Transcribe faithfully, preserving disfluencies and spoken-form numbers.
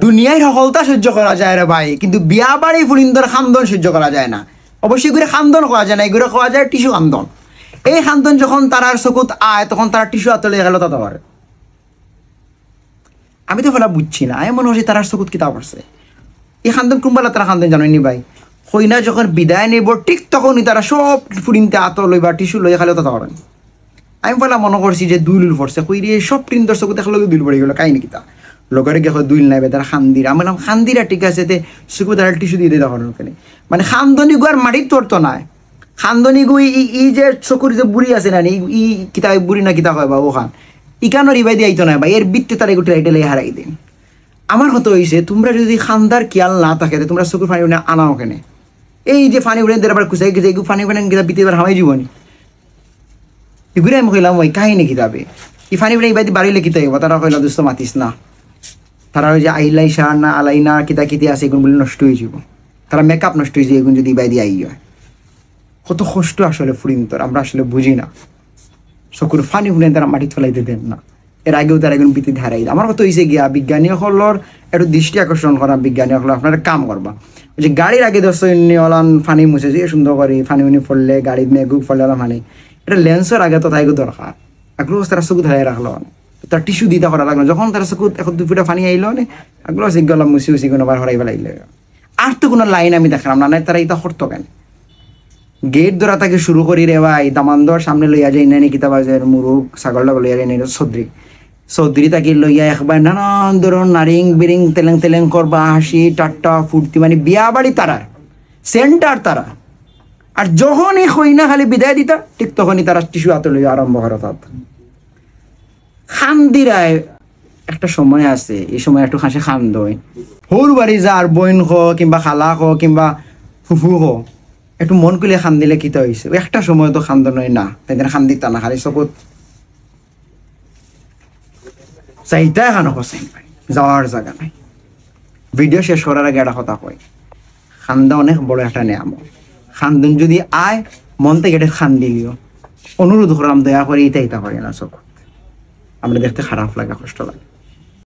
দুনিয়ার হকলতা সহ্য করা যায় রে ভাই, কিন্তু বিয়া বাড়ি ফুরিন্তর কান্দন সহ্য করা যায় না। অবশ্যই করে কান্দন কওয়া যায় না, এগুরে কওয়া যায় টিস্যু কান্দন। এই কান্দন যখন তারার চকুত আয়, তখন তারা টিস্যু আতো লইয়া গেলে তাতা করে। আমি তো ফেলা বুঝছি না, আমি মনে করছি তারার চকুত কিতা পড়ছে। এই কান্দন কুনবালা তারা কান্দন জানইন নি ভাই? কইনা যখন বিদায় নিব, ঠিক তখনই তারা সব ফুরিন্তে আতো লইবা, টিস্যু লইয়া খালি তাতা করেন। আমি ফেলা মনে করছি যে দুইল উল পড়ছে, কই রে, সব ফুরিন্তর চকুত একলগে দুইল পড়ি গেল, কাহিনী কিতা? লগরে গিয়া কয়, "দুইল নাই বেটার, কান্দিরা।" আমি বললাম, "কান্দিরা ঠিক আছে, তে চকুত আর টিস্যু দিয়া দে তখন ওখানে।" মানে কান্দনি গুয়ার মাটিত পড়তো নায়। কান্দনি গু ই, ই যে চকুর যে বুড়ি আছে না নি, ই, ই কিতা বুড়ি না কিতা কয় বা ওখান, ইকানোর ইবাদি আইতো নায় বা এর বিত্তে তারা এগু ঠেলাই ঠেলাই হারাই দেন। আমার কথা অইছে, তোমরা যদি কান্দার খিয়াল না থাকে, তে তোমরা চকুর পানি উনি আনাও কেনে? এই যে পানি উনি দের আবার কুচাই কুচাই এগু পানি উনি কিতা বিত্তে এবার হামাই জীবনী। এগুরে আমি কইলাম, "ওই কাহিনী কিতাবে, ই পানি উনি ইবাদি বাড়িলে কিতা অইব?" তারা কইলা, "দোস্ত মাতিস না।" তারা ওই যে আইলাই সার না, আলাই না, কিতা কিতি আছে, এগুন বলে নষ্ট হয়ে যাব। তারা মেকআপ নষ্ট হয়ে যায়, এগুন যদি ইবাদি আই হয়। কত কষ্ট আসলে ফুরিন্তর, আমরা আসলে বুঝি না। চকুর পানি ফুরিন তারা মাটি থলাইতে দেন না। এর আগেও তারা এগুন বিত্তে হারাই দেন। আমার কথা অইছে গিয়া, বিজ্ঞানী অকলর একটু দৃষ্টি আকর্ষণ করা, বিজ্ঞানী অকল আপনারা কাম করবা। ওই যে গাড়ির আগে দশ মিনিট ওলান পানি মুছে যে সুন্দর করে, পানি উনি পড়লে, গাড়ির মেঘ পড়লে ওলা পানি, এটা লেন্সর আগে তো তাই দরকার। এগুলো তারা চকুত হারাই রাখলো, তার টিস্যু দিতে করা লাগলো। যখন তারা চকুত এখন দুই ফুটা পানি আইলো নে, এগুলো সিগলা মুছি উছি কোনো বার হরাই বেলাইলে। আর তো কোনো লাইন আমি দেখলাম না, না তারা এটা করতো কেন? গেট ধরা থেকে শুরু করি রে ভাই, দামান্দর সামনে লইয়া যাই না নি, কিতা বাজের মুরুগ, ছাগল টাগল লইয়া যাই না নি, চৌধুরী। চৌধুরী তাকে লইয়া একবার নানান ধরন নারিং বিরিং তেলেং তেলেং করবা, হাসি, ঠাট্টা, ফুর্তি, মানে বিয়া বাড়ি তারার, সেন্টার তারা। আর যখনই কইনা খালি বিদায় দিতা, ঠিক তখনই তারা টিস্যু আতো লইয়া আরম্ভ করে তাত। কান্দিরায় একটা সময় আছে, এই সময় একটু খাসে কান্দইন। হউর বাড়ি যার বইন খ কিংবা খালা খ কিংবা ফুফু খ, একটু মন খুলে কান্দিলে কিতা অইছে? ওই একটা সময় তো কান্দন হয় না, তাই জন্য কান্দিতা না, খালি চকুত চাইতা এখানো হোসেন ভাই, যাওয়ার জায়গা নাই। ভিডিও শেষ করার আগে একটা কথা কই, কান্দা অনেক বড় একটা নিয়ামত। কান্দন যদি আয়, মন থেকে এটা কান্দিলিও। অনুরোধ করলাম, দয়া করে ইতা ইতা করে না চকুত। আমরা দেখতে খারাপ লাগে, কষ্ট লাগে।